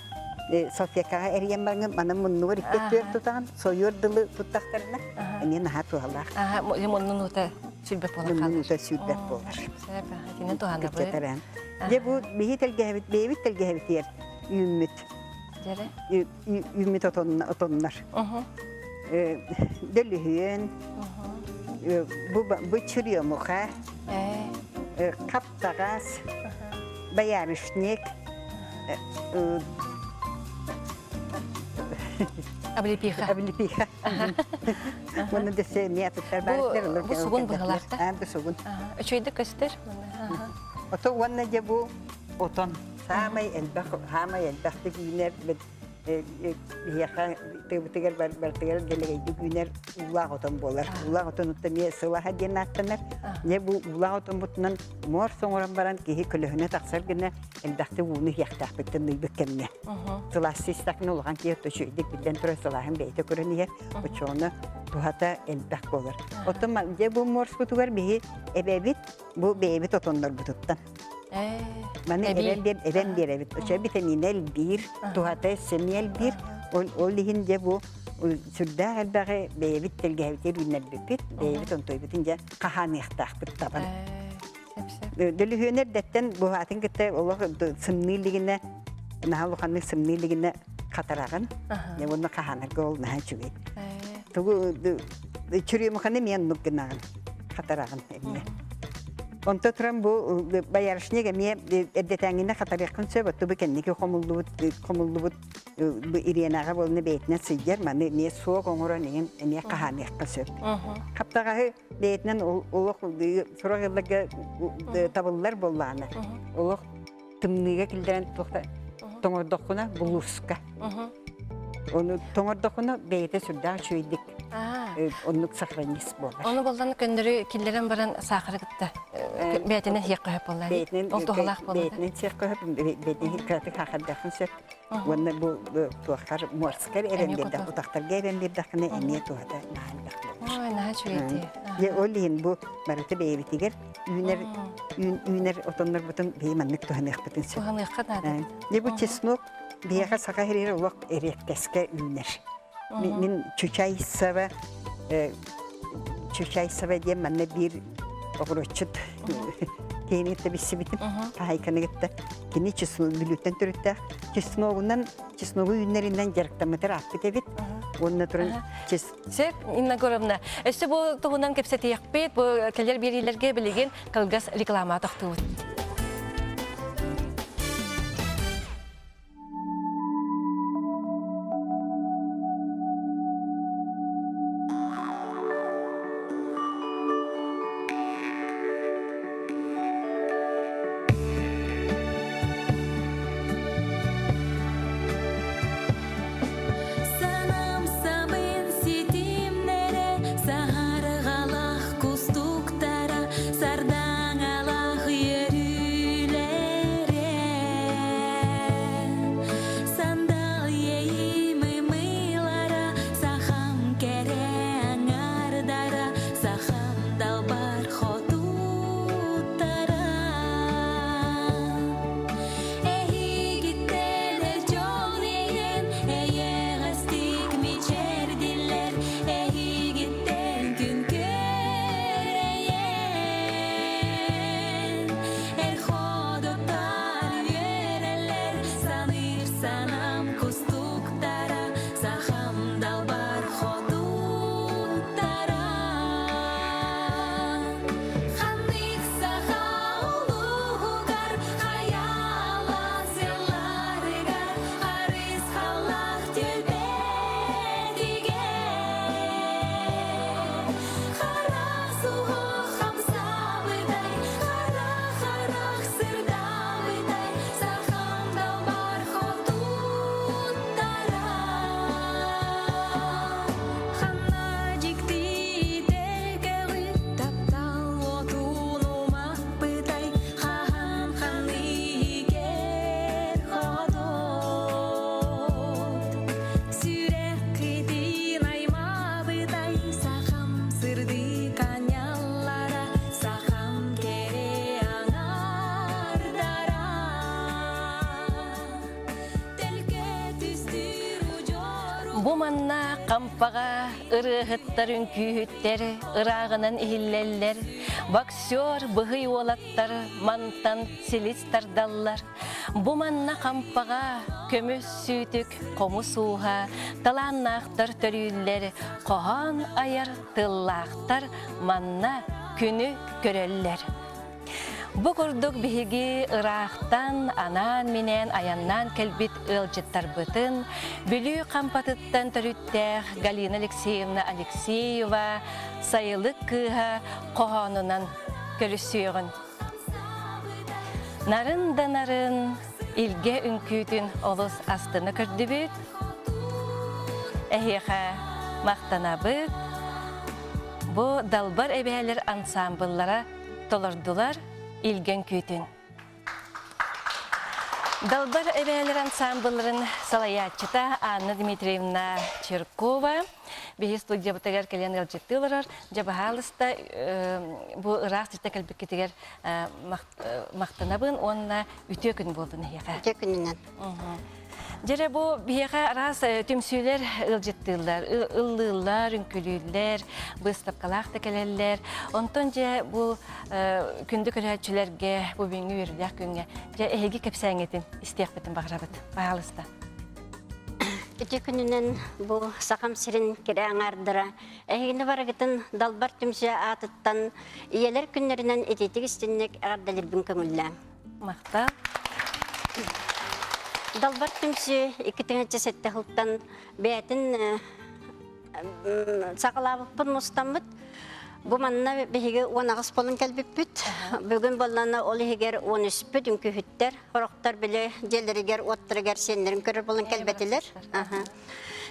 салфеткаҕа эрийэн бараҥын маны муннугар икки өттүгэр тутаҕын сойуор дылы туттахтарына эмиэ наһаа туһалаах.
Муннун уута сүүрбэт буолар.
Муннун уута сүүрбэт буолар.
Итини туһанабыт.
Дьэ бу биһи тэлгэһэбит бэйэбит тэлгэһэбитигэр үүммүт.
Дьэрэ.
Үүммүт отоннор. Дөлүһүөн, бу бу черемуха, хаптаҕас, боярышник,
Облепиха.
Облепиха. Уонна дөссө эмиэ атыттар баар.
Бу сугун быһылаахта.
Бу сугун.
Үчүгэйдик көстөр.
Ото уонна дьэ бу отон саамай элбэх саамай элбэхтик үүнэр биһиэхэ тыабытыгар барытыгар дэлэгэйдик үүнэр уулаах отон буолар. Уулаах отонуттан эмиэ сылаһа диэн ааттанар. Дьэ бу уулаах отоммутунан муор соҥорон баран киһи көлөһүнэ тахсар гына элбэхтик ууну иһиэхтээхпиттэн ыйбыт кэмҥэ. Сылаас истэхпинэ улахан киһи үчүгэйдик биллэн турар сылааһын бэйэтэ көрөн иһэр. Оччоҕуна туһата элбэх буолар. Оттон дьэ бу муорспутугар биһи эбэбит бу бэйэбит отоннорбутуттан. Маны эбэн биэр эбэн биэрэбит. Оччо витамина элбиир, туһата сэмиэ элбиир. Ол ол иһин дьэ бу сүрдээх элбэҕи бэйэбит тэлгэһэбитигэр үүннэрбиппит, бэйэбит онтойбутун дьэ хаһааныахтаахпыт табан. Дөлүһүөнэ эрдэттэн буһаатын кытта олох сымныы илигинэ, наһаа улаханнык сымныы илигинэ хатараҕын. Дьэ уонна хаһаанарга ол наһаа үчүгэй. Тугу чүрүмуханы эмиэ оннук гынаҕын, хатараҕын эмиэ. Онто туран бу боярышник эмиэ эрдэтээҥҥинэ хатарыаххын сөп, отту бу кэнники хомуллубут хомуллубут бу ириэнэҕэ буолна бэйэтинэн сылдьар, маны эмиэ суох оҥорон иҥин эмиэ хаһааныахха сөп. Хаптаҕаһы бэйэтинэн олох сорох ыалларга табыллар буоллаҕына, олох тымныыга киллэрэн туохта тоҥордоххуна булууска. Ону тоҥордоххуна бэйэтэ сүрдээх үчүгэйдик оннук сохранис буолар.
Ону боллан көннөрү киллэрэн баран саахары кытта бэйэтинэн сиэххэ сөп буолла.
Бэйэтинэн
Ол туһалаах буолла.
Бэйэтинэн сиэххэ сөп, бэйэтинэн кыратык саахардааххын сөп. Уонна бу туоххар морскар эбэн биэрдэх, утахтарга эбэн биэрдэххинэ эмиэ туһата наһаа элбэх буолар.
Ой, наһаа үчүгэй
Дьэ, ол иһин бу барыта бэйэбитигэр үүнэр үүнэр отоннорбутун бэйэ маннык туһаныахпытын сөп.
Туһаныахха наада.
Дьэ, бу чеснок биһиэхэ саха сиригэр олох эриэккэскэ үүнэр. Мин Чучайсова Чучайсова диэн манна биир оҕуруотчут киһини кытта билсибитим, хаһайканы кытта. Кини чеснок Бүлүүттэн төрүттээх. Чесногунан, чесногу үүннэринэн дьарыктаммытар ааппыт эбит. Уонна туран чес...
Сөп, Инна Егоровна, өссө бу туһунан кэпсэтиэхпит, бу кэлэр биэриилэргэ билигин кылгас реклама тохтуубут.
Санам самын ситимнэрэ, саһарҕалах кустуктара, сардаҥалах үөрүүлэрэ. Сандал иэйиим-ымыылара, сахам кэрэ аҥаардара, сахам далбар хотуттара. Эһигиттэн эр дьон иэйэн, эйэҕэстик мичээрдиллэр, эһигиттэн күн көрөйөн. Эр ходоттор үөрэллэр, саныыр санам кустуктара, сахам далбар хотуттара. Ханнык саха улууһугар хайаала сылларыгар харысхаллаах түөлбэтигэр хара суһуох хамсаабытай, хара харах сырдаабытай, сахам далбар хотуттара. Ханна дьикти дэлгэҕи таптал уотун умаппытай, хаһан ханныгар хотот. Сүрэххитин аймаабытай, сахам сырдык анньаллара, сахам кэрэ аҥаардара. Төлкө түстүүр удьуору
Бу манна Хампаҕа ырыаһыттар, үҥкүүһүттэр ырааҕынан иһиллэллэр, боксер быһый уолаттар мантан силис тардаллар. Бу манна Хампаҕа көмүс сүүтүк хомус ууһа, талааннаахтар төрүүллэр, хоһоон айар тыллаахтар манна күнү көрөллөр. Бу курдук биһиги ыраахтан анаан-минээн айаннаан кэлбит ыалдьыттарбытын Бүлүү Хампатыттан төрүттээх Галина Алексеевна Алексеева Сайылык кыыһа хоһоонунан көрүсүөҕүн. Нарын да нарын илгэ үҥкүүтүн олус астына көрдүбүт. Эһиэхэ махтанабыт. Бу Далбар эбээлэр ансаамбыллара толордулар Илгэн күүтүн. Далбар эбээлэр ансаамбылларын салайааччыта Анна Дмитриевна Чиркова биһи студиябытыгар кэлэн ыалдьыттыы олорор. Дьэ, баһаалыста, бу ыраах сиртэн кэлбиккитигэр махтанабын уонна үтүө күн буоллун эһиэхэ.
Үтүө күнүнэн.
Дьэрэ бу биһиэхэ араас түмсүүлэр ыалдьыттыыллар, ыллыыллар, үҥкүлүүллэр, быыстапкалаах да кэлэллэр. Онтон дьэ бу күндү көрөөччүлэргэ бу бүгүҥҥү үөрүүлээх күҥҥэ дьэ эһиги кэпсээҥҥитин истиэхпитин баҕарабыт. Баһаалыста.
Ити күнүнэн бу Сахам сирин кэрэ аҥаардара эһигини барыгытын Далбар түмсүү аатыттан Ийэлэр күннэринэн итиитик истинник эҕэрдэлирбин көҥүллээҥ.
Махтал.
Далбар түмсүү 2007 сылтан бэйэтин саҕалаабыппын мустаммыт. Бу манна биһиги 18 болон кэлбиппит. Бүгүн боллана ол иһигэр 13-пүт үҥкүүһүттэр, хорохтор били дьиэлэригэр, уоттарыгар сиэннэрин көрөр болон кэлбэтилэр.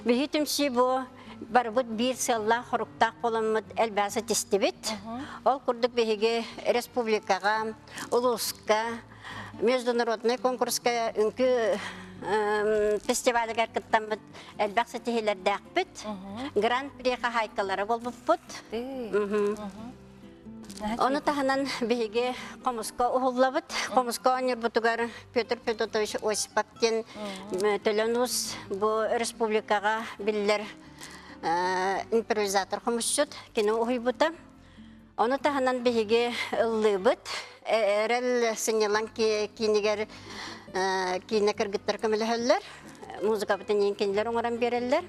Биһи түмсүү бу барыбыт биир сыаллаах хоруктаах боламмыт элбэҕи ситистибит. Ол курдук биһиги республикаҕа, улууска, международнай конкурска үҥкүү фестивалыгар кыттаммыт элбэх ситиһиилэрдээхпит. Гран-при хаһаайкалара буолбуппут. Ону таһынан биһиги хомуска уһуллабыт. Хомуска оонньуурбутугар Петр Федотович Осипов диэн Төлөн Уус бу республикаҕа биллэр импровизатор хомусчут кини уһуйбута. Ону таһынан биһиги ыллыыбыт. Эрэл сынньалаҥ киинигэр киинэ кыргыттар көмөлөһөллөр. Музыкабытын иин кинилэр оҥорон биэрэллэр.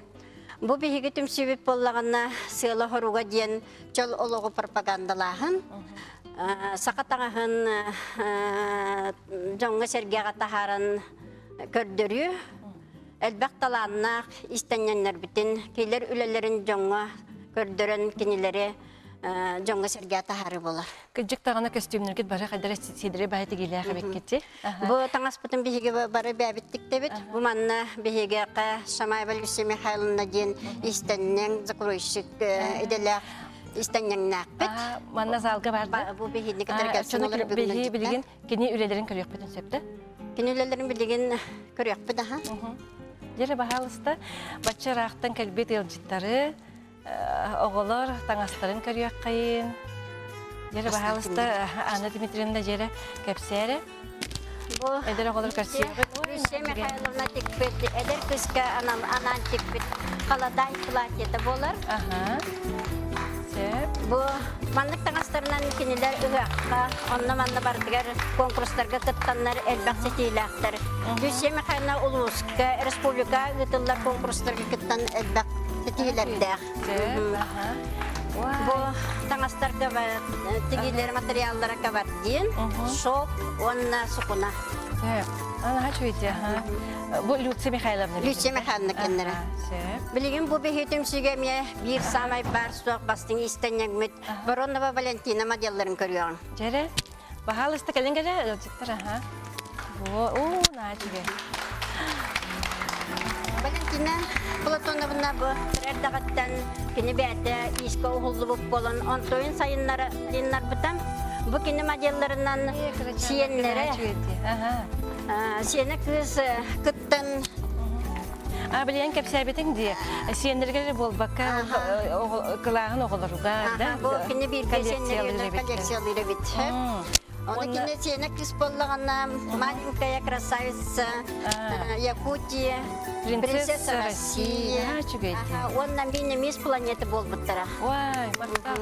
Бу биһиги түмсүүбүт буоллаҕына сыала-хоруга диэн чөл олоҕу пропагандалааһын, саха таҥаһын дьоҥҥо-сэргэҕэ таһааран көрдөрүү, элбэх талааннаах иистэнньэннэрбитин, кинилэр үлэлэрин дьоҥҥо көрдөрөн кинилэри дьоҥҥо-сэргэҕэ таһаарыы буолар.
Кырдьык даҕаны көстүүмнэргит бары хайдара сидри баһа тигиилээх эбиккити.
Бу таҥаспытын биһиги бары бэйэбит тиктебит. Бу манна биһигэхэ Шамаева Люция Михайловна диэн иистэнньэҥ закройщик идэлээх иистэнньэҥнээхпит.
Манна залга бар да?
Бу биһини кытары кэлсэн олорор
бүгүн билигин кини үлэлэрин көрүөхпүтүн сөп да?
Кини үлэлэрин билигин көрүөхпүт аха.
Дьэ, баһаалыста, бачча ыраахтан кэлбит ыалдьыттары Оҕолор таҥастарын көрүөххэйин. Дьэрэ, баһаалыста, Анна Дмитриевна дьэрэ кэпсээрэ.
Бу
Эдэр оҕолор көрсүөхпүт.
Люция Михайловна тикпит, эдэр кыска анаан тикпит халадаай платьета буолар.
Аха. Сөп.
Бу маннык таҥастарынан кинилэр ыһыахха, онно-манна барытыгар конкурстарга кыттаннар элбэх ситиилээхтэр. Люция Михайловна улууска, республика ыытыллар конкурстарга кыттан элбэх ситиһиилэрдээх. Бу таҥастарга тигиилэр материаллара кабардин, шелк уонна сукуна.
Ана чуйте, Бу Люция Михайловна.
Люция Михайловна кеннere. Билигин бу биһи түмсүүгэ эмиэ биир саамай баар суох бастыҥ иистэнньэҥмит Воронова Валентина моделларын көрүөҕүҥ.
Дьэрэ, баһаалыста кэлин кэлэ ыалдьыттар аха. Бу, уу, наачыгы.
Валентина Платоновна бу эрдэҕиттэн кини бэйэтэ иискэ уһуллубут буолан онтуйун сайыннары сайыннарбыта. Бу кини моделларынан сиэннэрэ сиэнэ кыыс кыттан
А билиэн кэпсээбитиҥ дии. Сиэннэригэр буолбакка кылааһын оҕолоругар да
бу кини бииргэ сиэннэригэр коллекциялыыр эбит. Оны кини сиэнэ кыыс буоллаҕына маленькая красавица Якутия, принцесса России. Уонна мин мисс планета буолбуттара.
Ой, махтал.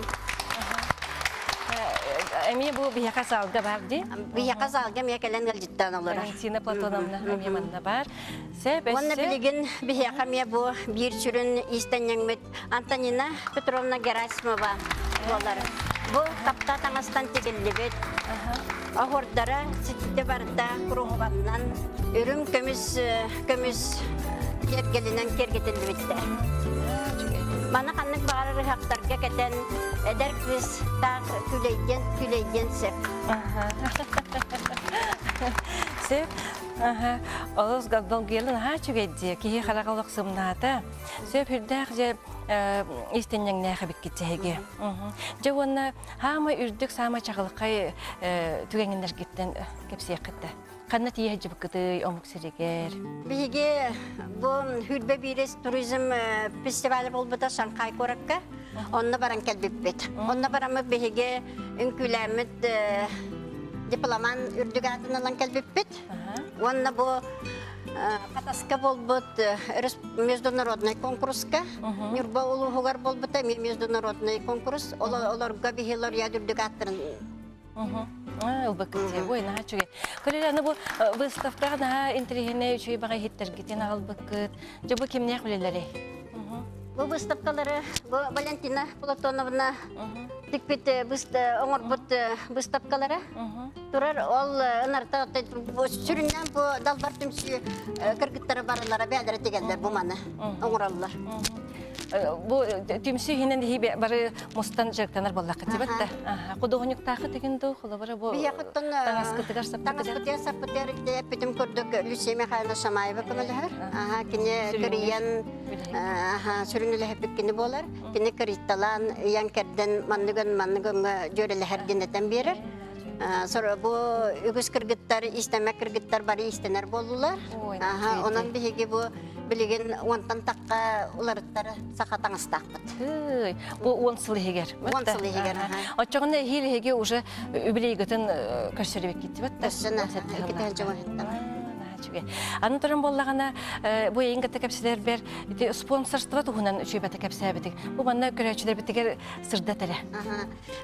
Эмиэ бу биһиэхэ залга бар дии.
Биһиэхэ залга эмиэ кэлэн ыалдьыттаан олорор.
Валентина Платоновна эмиэ манна бар. Сөп,
Уонна билигин биһиэхэ эмиэ бу биир сүрүн иистэнньэҥмит Антонина Петровна Герасимова буолар. Бу таптаа таҥастан тигиллибит. Оһуордара сититэ барыта куруһубаннан үрүҥ көмүс көмүс киэргэлинэн киэргэтиллибиттэр. Маны ханнык баҕарар ыһыахтарга кэтэн эдэр кыыс таах күлэйдиэн күлэйдиэн сөп.
Сөп. Олус долгуйалын аһаа үчүгэй киһи хараҕа олох сымнаата. Сөп үрдээх дьэ истинньэҥнээх эбиккит эһиги. Дьэ уонна хаама үрдүк саама чаҕылхай түгэҥиннэргиттэн кэпсиэххит да. Ханна тиийэ сылдьыбыккытый омук сиригэр?
Биһиги бу Хүрбэ биирис туризм фестиваля буолбута Шанхай куоракка. Онно баран кэлбиппит. Онно бараммыт биһиги үҥкүүлээммит дипломан үрдүк аатын ылан кэлбиппит. Уонна бу Хатаска буолбут международный конкурска Ньурба улууһугар буолбута международный конкурс. Олорго биһи лауреат үрдүк ааттарын.
Ылбыккыт дии. Ой, наһаа үчүгэй. Көрөр, аны бу выставкаҕа наһаа интэриэһинэй үчүгэй баҕайы иһиттэргитин аҕалбыккыт. Дьэ, бу кимнээх үлэлэрий?
Бу выставкалары бу Валентина Платоновна тикпит оҥорбут выставкалара турар. Ол ынарта сүрүннээн бу далбар түмсүү кыргыттара барылара бэйэлэрэ тигэллэр бу маны оҥороллор.
Бу түмсүү иһинэн бары мустан дьарыктанар буоллаххыт дибэт да. Худуоһунньуктаахы тигин дуу, холобура бу таҥаскытыгар саппытыгар.
Таҥаспытыгар саппытыгар эппитим курдук Люция Михайловна Шамаева көмөлөһөр. Аха, кини кырыйан сүрүн үлэһиппит кини буолар. Кини кырыйталаан, ыйан кэрдэн манныгын манныгын дьүөрэлэһэр диэн этэн биэрэр. Бу үгүс кыргыттар, иистэммэт кыргыттар бары иистэнэр буоллулар. Онон биһиги бу билигин уонтан тахха уларыттар саха таҥастаахпыт.
Бу уон сыл иһигэр.
Уон сыл иһигэр.
Оччоҕуна эһиил эһиги уже үбүлүөйгүтүн көрсөрүбэккит да?
Көрсөн,
үчүгэй. Аны туран буоллаҕына, бу эйин кытта кэпсэтэрбэр ити спонсорство туһунан үчүгэйбэтэ кэпсээбитиҥ. Бу манна көрөөччүлэрбитигэр сырдат эрэ.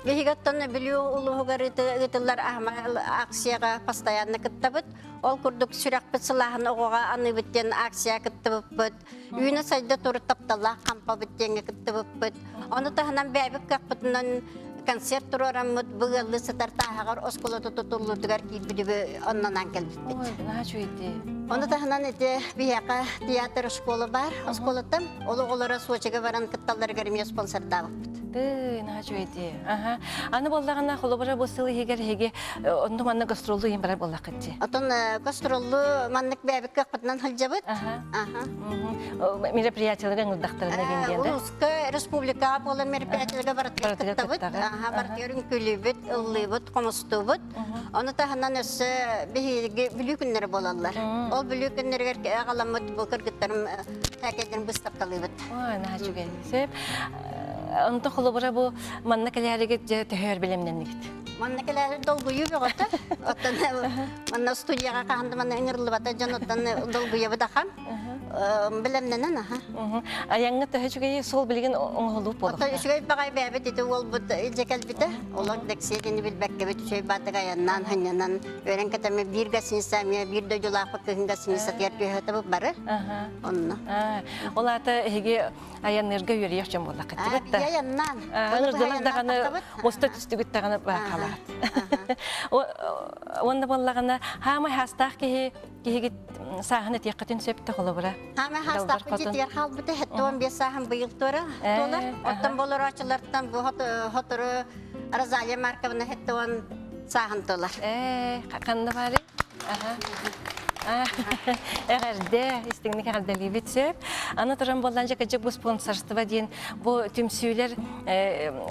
Биһиги оттон Бүлүү улууһугар ыытыллар аһымал акцияҕа постоянно кыттабыт. Ол курдук сүрэхпит сылааһын оҕоҕо аныыбыт диэн акция кыттыбыппыт. Үүнэ сайда туру тапталлаах хампабыт диэҥҥэ кыттыбыппыт. Ону таһынан бэйэбит кыахпытынан концерт туруораммыт бу ыаллыы сытар тааһаҕар оскуолата тутуллуутугар киирбит оннунан кэлбиппит.
Ой, наһаа үчүгэйдии.
Ону таһынан ити биһиэхэ театр школа бар, оскуолаттан ол оҕолоро Сочига баран кытталларыгар эмиэ спонсордаабыппыт.
Тыы, наһаа үчүгэйдии. Аха. Аны буоллаҕына, холобура бу сыл иһигэр эһиги онно манна гастроллуу иһин барар буоллаххыт дии.
Отон гастроллуу маннык бэйэбит кыахпытынан сылдьабыт.
Аха. Мероприятиеларга ыҥырдахтарына диэн диэн да?
Улууска, республикаҕа буолар мероприятиеларга барытыгар кыттабыт. Аха, барытыгар үҥкүүлүүбүт, ыллыыбыт, хомустуубут. Ону таһынан өссө биһиги Бүлүү күннэрэ буолаллар. Ол Бүлүү күннэригэр аҕаламмыт бу кыргыттарым хээкэйдэрин быыстапкалыыбыт.
Ой, наһаа үчүгэй. Сөп. Онто холобура бу манна кэлээригит дьэ төһөр бэлэмнэннигит?
Манна кэлээри долгуйуу бөҕөтө. Оттон манна студияҕа хаһан да манна ыҥырыллыбата дьон оттон долгуйабыт ахан. Бэлэмнэнэн аха.
Айаҥҥа төһө үчүгэйи суол билигин оҥоһуллубут буолуохтаах.
Оттон үчүгэй баҕай бэйэбит ити уолбут илдьэ кэлбитэ. Олор дэксиэ диэни билбэккэбит үчүгэй баатык айаннаан ханньанан үөрэн кэтэммит биир гостиница эмиэ биир дойдулаахпыт кыһын гостиницатыгар түһэтибит бары. Онно.
Ол аата эһиги айанныырга үөрүйэх дьон буоллаххыт дибэт да.
Айаннаан.
Ыҥырдылар даҕаны муста түстүгүт даҕаны баахалаат. Уонна буоллаҕына хаамай хаастаах киһи киһигит сааһын этиэххитин сөп да холобура.
Хаамай хаастаахпыт дьиэтигэр хаалбыта 75 сааһын быйыл туора туолар. Оттон болороочулартан бу хотору Розалия Марковна 70 сааһын туолар.
Ээ, ханна баарый? Эҕэрдэ, истиҥник эҕэрдэлиибит сөп. Аны туран буоллаан дьэ кырдьык бу спонсорство диэн бу түмсүүлэр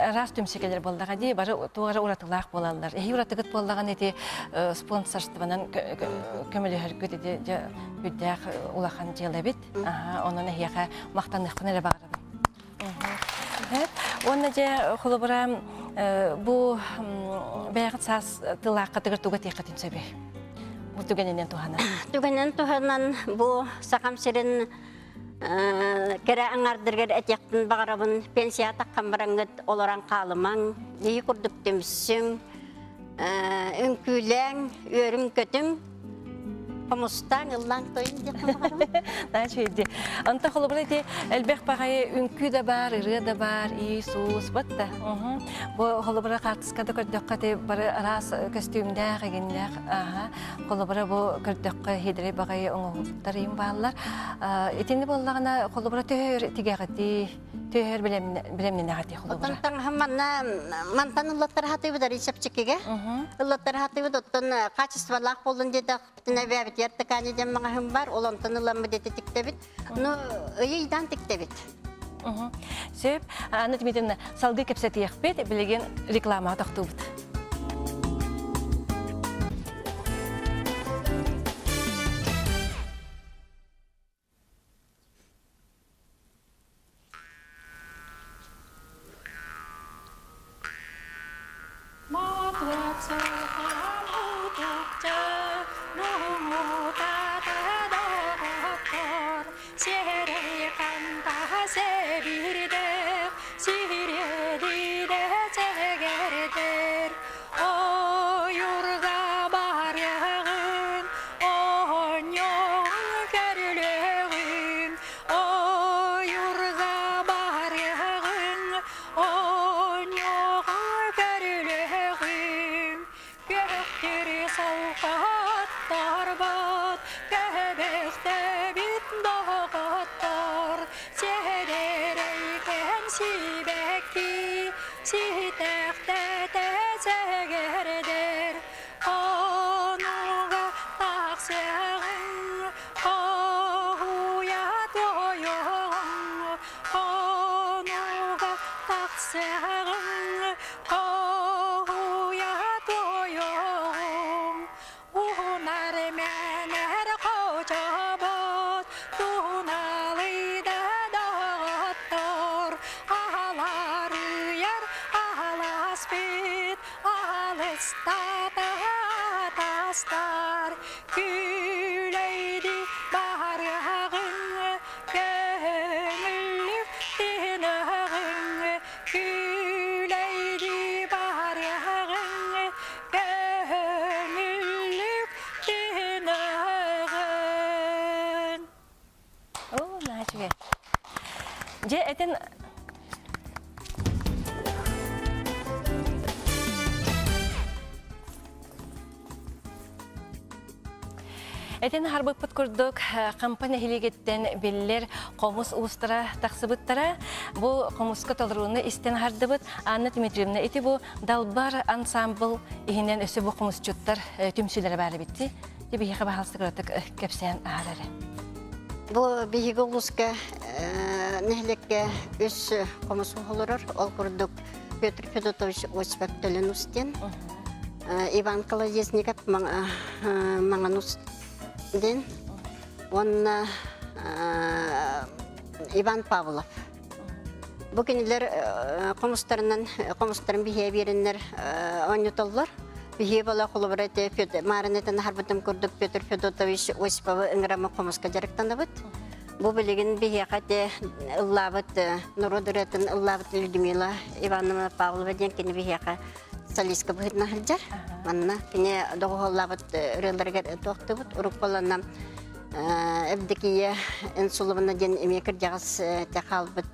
араас түмсүүлэр буоллаҕа дии бары туох эрэ уратылаах буолаллар. Эһи уратыгыт буоллаҕына ити спонсорствонан көмөлөһөргүт ити дьэ үрдээх улахан дьыала эбит. Онон эһиэхэ махтаныахпын эрэ баҕарабын. Уонна дьэ холобура бу бэйэҕит саас тылааххытыгар тугу этиэххитин сөбүй? Бу түгэнинэн туһанан.
Түгэнинэн туһанан бу Сахам сирин кэрэ аҥардыргар этиэхпин баҕарабын. Пенсия таххан бараҥҥыт олорон хаалымаҥ, биһи курдук түмсүҥ, үҥкүүлээҥ, үөрүҥ-көтүҥ. Хомустаан, ыллаан тойун диэххэ баҕарабын.
Наһаа үчүгэй Онто холобура ити элбэх баҕайы үҥкүү да баар, ырыа да баар, Иисус, батта. Бу холобура хаартыскада көрдөххө ити бары араас көстүүмнээх, эгиннээх, аха. Холобура бу көрдөххө хитрэй баҕайы оҥоһуктар им бааллар. Итини буоллаҕына холобура төһө тигэҕитий, төһөр билэмнэнэҕитий холобура?
Оттон таҥаһым манна мантан ыллаттара хатыыбыт арый чэпчэкигэ. Ыллаттара хатыыбыт оттон качестволаах буоллун диэтэх бүтүнэ ткани диэн маҕаһым бар, ол онтон ыламмыт ити тиктэбит. Ну, ыйы-ыйдаан тиктэбит.
Сөп. Анна Дмитриевна, салгыы кэпсэтиэхпит, билигин рекламаҕа тохтуубут.
алгыстар Күүлэйди барыаҕыҥ көҥүллүк тыыныаҕыҥ Күүлэйди барыаҕыҥ көҥүллүк тыыныаҕыҥ
Оо, наһаа үчүгэй. Дьэ, этин Этин харбыппыт курдук, Хампа нэһилиэгиттэн биллэр хомус уустара тахсыбыттара. Бу хомуска толорууну истэн хардыбыт. Анна Дмитриевна, ити бу Далбар ансамбл иһинэн өссө бу хомусчуттар түмсүүлэрэ баар эбит. Ти биһиэхэ баһаалыста кыратык кэпсээн аһар эрэ.
Бу биһиги улууска нэһилиэккэ үс хомус олорор. Ол курдук Петр Федотович Осипов Төлөн Устин, Иван Колодезников Маҥан Устин уонна Иван Павлов. Бу кинилэр хомустарынан хомустарын биһиэ биэрэннэр оонньотоллор. Биһиэ бола холобура ити Маарын этэн аһарбытым курдук Петр Федотович Осиповы ыҥырама хомуска дьарыктанабыт. Бу билигин биһиэхэ ити ыллаабыт норуот ырыатын ыллаабыт Людмила Ивановна Павлова диэн кини биһиэхэ солистка быһыытынан сылдьар. Манна кини доҕуһуоллаабыт ырыаларыгар туохтуубут. Уруккуланна Евдокия Инсуловна диэн эмиэ кырдьаҕас хаалбыт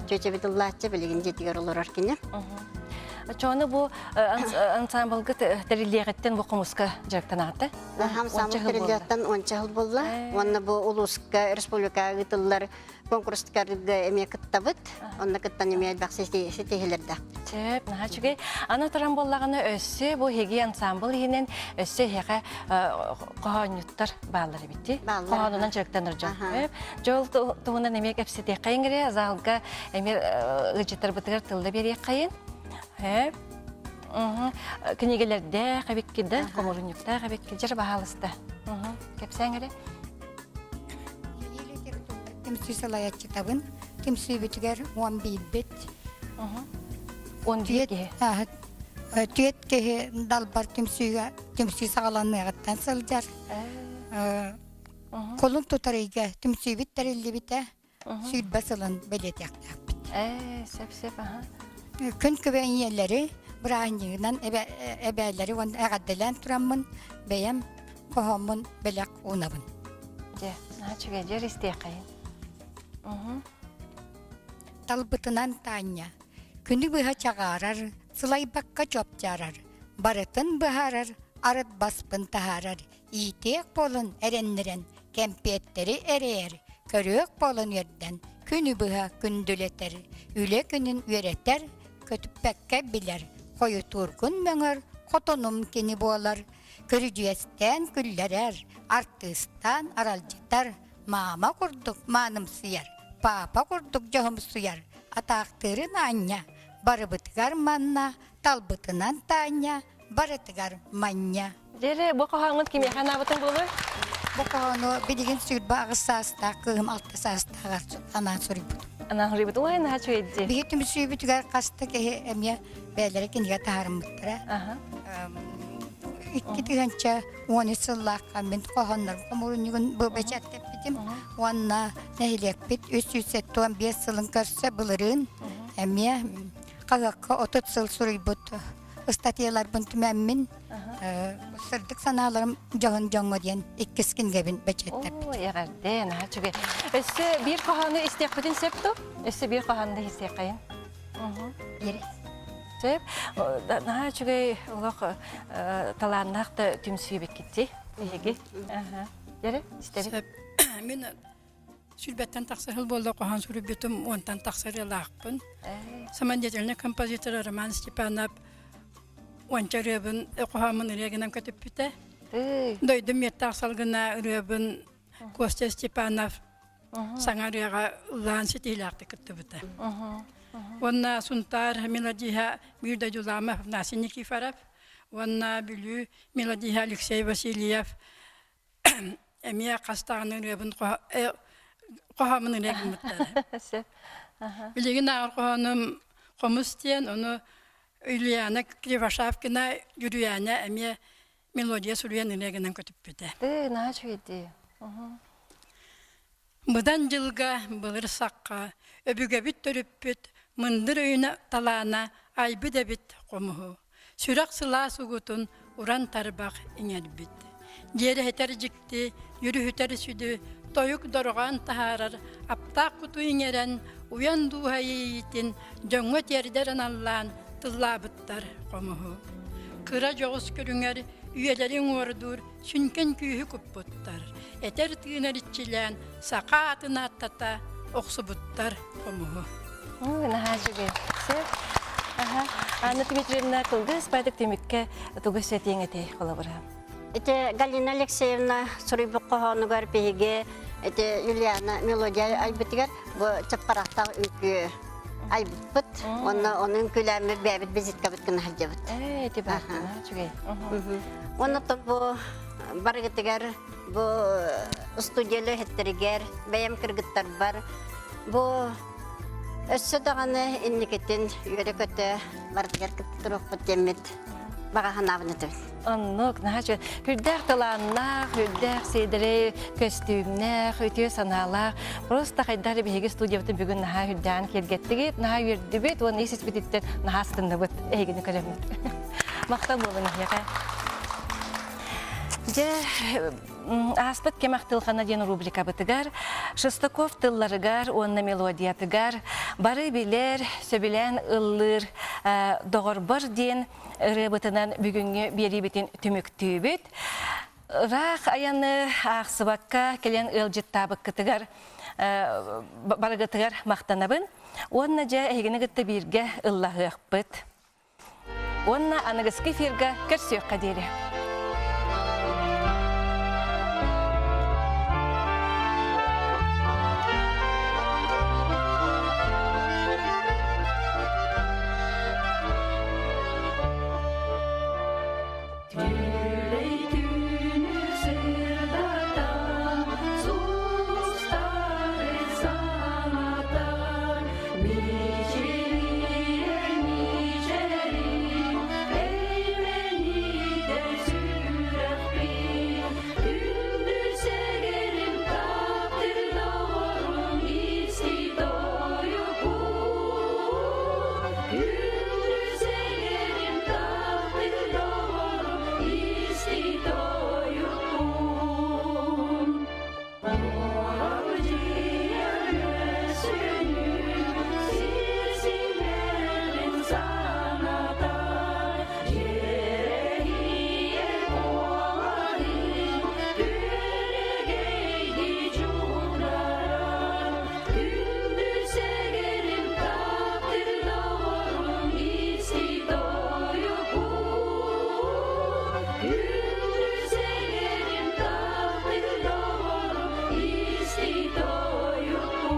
тетябит ыллааччы билигин дьиэтигэр олорор кини.
Чону бу ансамблга тэриллиэҕиттэн бу хомуска дьарыктанаҕыта?
Ансамбл тэриллиэҕиттэн уонча сыл буолла. Уонна бу улууска республикаҕа ыытыллар конкурстарга эмиэ кыттабыт. Онно кыттан эмиэ элбэх ситиһилэрдээхпит.
Сөп, наһаа үчүгэй. Аны туран буоллаҕына өссө бу эһиги ансамбл иһинэн өссө эһиэхэ хоһоонньуттар бааллар эбит дии. Хоһоонунан дьарыктанар дьон. Дьол туһунан эмиэ кэпсэтиэххэйин эрэ, залга эмиэ ыалдьыттарбытыгар тылла биэриэххэйин. Сөп. Кинигэлэрдээх эбикки да, хомурунньуктаах эбикки дьэр баһаалыста. Кэпсээҥ эрэ.
Түмсүү салайааччытабын. Түмсүүбүтүгэр 11-бит.
11 киһи.
Түөт киһи далбар түмсүүгэ түмсүү саҕаланыаҕыттан сылдьар. Кулун тутар ыйга түмсүүбүт тэриллибитэ 20 сылын бэлиэтиэхтээхпит.
Сөп сөп аха.
Күн күбэй ийэлэри бырааһынньыгынан эбээлэри уонна эҕэрдэлээн тураммын бэйэм хоһооммун бэлэх уунабын.
Дьэ, наһаа үчүгэй, дьэ истиэххэйин.
Талбытынан Таанньа күнү быһа чаҕаарар, сылайбакка чуопчаарар, барытын быһаарар, арыт баспын таһаарар, иитиэх буолан эрэннэрэн, кэмпиэттэри эрэйэр, көрүөх буолан үөрдэн, күнү быһа күндүлэтэр, үлэ күнүн үөрэтэр, көтүппэккэ билэр, хойутуургун мөҥөр, хотонум кини буолар, Көрүдьүөстээн күллэрэр, артыыстаан аралдьытар, маама курдук маанымсыйар, паапа курдук дьоһумсуйар, атаахтыырын аанньа, барыбытыгар манна, талбытынан Таанньа, барытыгар манньа.
Дьэ, бу хоһооҥҥун кимиэхэ анаабытыҥ буолуой?
Бу хоһоону билигин 28 саастаах кыыһым 6 саастааҕар анаан суруйбутум.
Анаан суруйбут. Ой, наһаа үчүгэй дии.
Биһи түмсүүбүтүгэр хаста киһи эмиэ бэйэлэрэ кинигэ таһаарыммыттара. 2013 сыллаахха мин хоһооннорум хомуурунньугун бу бэчээттэппитим уонна нэһилиэкпит 375 сылын көрсө былырыын эмиэ хаһыакка 30 сыл суруйбут ыстатыйаларбын түмэммин сырдык санааларым дьоһун дьоҥҥо диэн иккис кинигэбин бэчээттэппитим.
Оо, эҕэрдэ, наһаа үчүгэй. Өссө биир хоһоону истиэхпитин сөп дуо? Өссө биир хоһоону да истиэххэйин. Сөп. Наһаа үчүгэй олох талааннаах да түмсүү эбиккит эһиги. Дьэрэ, истэбит.
Сөп. Мин сүрбэттэн тахсар сыл буолла хоһоон суруйбутум уонтан тахсар ылаахпын. Самодеятельный композитор Роман Степанов уонча ырыабын хоһооммун ырыа гынан көтүппүтэ. Дойдум миэттэх салгына ырыабын Костя Степанов саҥа ырыаҕа ыллаан ситиһиилээхтик кыттыбыта. Уонна Сунтаар мелодиһа биир дойдулаама Афанасий Никифоров уонна Бүлүү мелодиһа Алексей Васильев эмиэ хас даҕаны ырыабын хоһоомун ырыа гыммыттара. Билигин ааҕар хоһоонум Хомус диэн, ону Ульяна Кривошапкина, Юрьяна эмиэ. мелодия суруйан ырыа гынан көтүппүтэ.
Ты наһаа үчүгэйдии.
Быдан дьылга былыр сахха өбүгэбит төрүппүт мындыр өйүнэ талаана айбыт эбит хомуһу. Сүрэх сылаас угутун уран тарбах иҥэрбит. Дьиэрэһитэр дьикти, үөрүһүтэр сүдү, тойук дорҕоон таһаарар аптаах куту иҥэрэн, уйан дууһа иэйиитин дьоҥҥо тиэрдэр аналлаан тыллаабыттар хомуһу. Кыра дьоҕус көрүҥэр үйэлэри уҥуордуур сүҥкэн күүһү куппуттар, этэр тыынар иччилээн саха аатын ааттата охсубуттар хомуһу.
Наһаа үчүгэй. Сөп. Аха. Анна Дмитриевна кылгас баайдык түмүккэ тугу сэтиэҥ этэй холобура?
Ити Галина Алексеевна суруйбут хоһоонугар биһиги ити Юлиана мелодия айбытыгар бу чаппарахтаах үҥкүү айбыппыт. Онно ону үҥкүүлээммит бэйэбит визиткабыт гына сылдьабыт.
Ээ, ити баартана үчүгэй.
Уонна бу барыгытыгар бу студия үлэһиттэригэр, бэйэм кыргыттарбар бу өссө даҕаны инникитин үөрэ-көтө барытыгар кытта туруохпут диэммит баҕа санаабын этэбин.
Оннук, наһаа үчүгэй. Үрдээх талааннаах, үрдээх сиэдэрэй көстүүмнээх, үтүө санаалаах. Просто хайдах эрэ биһиги студиябытын бүгүн наһаа үрдээн киэргэттигит, наһаа үөрдүбүт уонна ис испититтэн наһаа астынныбыт эһигини көрөммүт. Махтал буолун эһиэхэ. Дьэ, ааспыт кэм ахтылҕана диэн рубрикабытыгар Шестаков тылларыгар уонна мелодиятыгар бары билэр, сөбүлээн ыллыыр доҕорбор диэн ырыабытынан бүгүҥҥү биэриибитин түмүктүүбүт. Ыраах айаны аахсыбакка кэлэн ыалдьыттаабыккытыгар барыгытыгар махтанабын. Уонна дьэ эһигини кытта бииргэ ыллаһыахпыт. Уонна аныгыскы эфирга көрсүөххэ диэри.
Түлэй түүнү сырдатан, сулустары санатар, мичилийэ мичээрин, эймэнитэр сүрэхпин, күндү сэгэрим таптыр доҕорум исти тойукун. Күндү сэгэрим таптыр доҕорум исти тойукун. Ордиен өсүнүн сир симэлин санатар, Дьиэрэһийэ буоларын күөрэгэй дьуларар. Күндү сэгэрим таптыр доҕорум исти тойукун. Күндү сэгэрим таптыр доҕорум исти тойукун.